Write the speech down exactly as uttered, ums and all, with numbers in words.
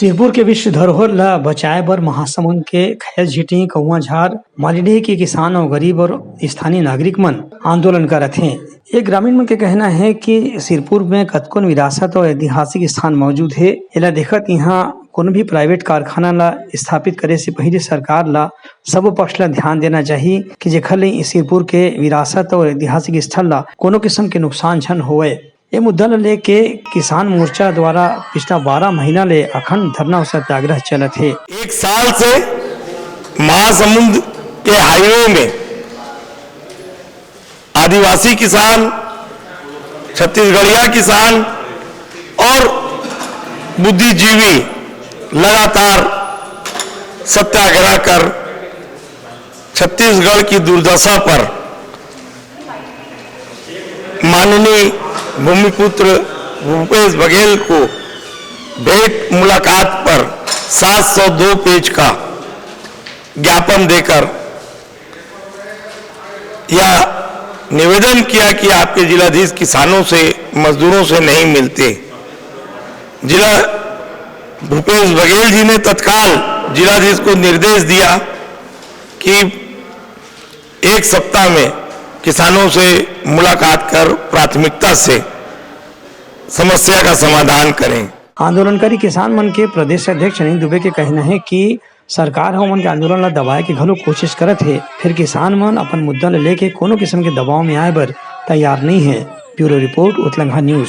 सिरपुर के विश्व धरोहर ला बचाए बर महासमुंद के खैर झीटी, कौआ झार, मालिनी के किसान अउ गरीब अउ स्थानीय नागरिक मन आंदोलन करत हें। एक ग्रामीण मन के कहना हे कि सिरपुर में कतकोन विरासत अउ ऐतिहासिक स्थान मौजूद हे। एला देखत इहां कोनो भी प्राइवेट कारखाना ला स्थापित करे से पहिले सरकार ला सबो पक्ष ला ध्यान देना चाही कि जेखर ले सिरपुर के विरासत अउ ऐतिहासिक स्थल ला कोनो किस्म के नुकसान झन होवय। ये मुद्दा ल लेके किसान मोर्चा द्वारा पिछला बारह महीना ले अखंड धरना अउ सत्याग्रह चलत हे। एक साल से महासमुंद के हाईवे में आदिवासी किसान, छत्तीसगढ़िया किसान और बुद्धिजीवी लगातार सत्याग्रह कर छत्तीसगढ़ की दुर्दशा पर माननीय भूमिपुत्र भूपेश बघेल को भेंट मुलाकात पर सात सौ दो पेज का ज्ञापन देकर यह निवेदन किया कि आपके जिलाधीश किसानों से, मजदूरों से नहीं मिलते। जिला भूपेश बघेल जी ने तत्काल जिलाधीश को निर्देश दिया कि एक सप्ताह में किसानों से मुलाकात कर प्राथमिकता से समस्या का समाधान करें। आंदोलनकारी किसान मन के प्रदेश अध्यक्ष अनिल दुबे के कहना हे कि सरकार ह ओमन के आंदोलन ला दबाए के घलो कोशिश करत हे, फिर किसान मन अपन मुद्दा ले लेके कोनो किस्म के दबाव में आए बर तैयार नहीं हे। Bureau report, Utlangha news.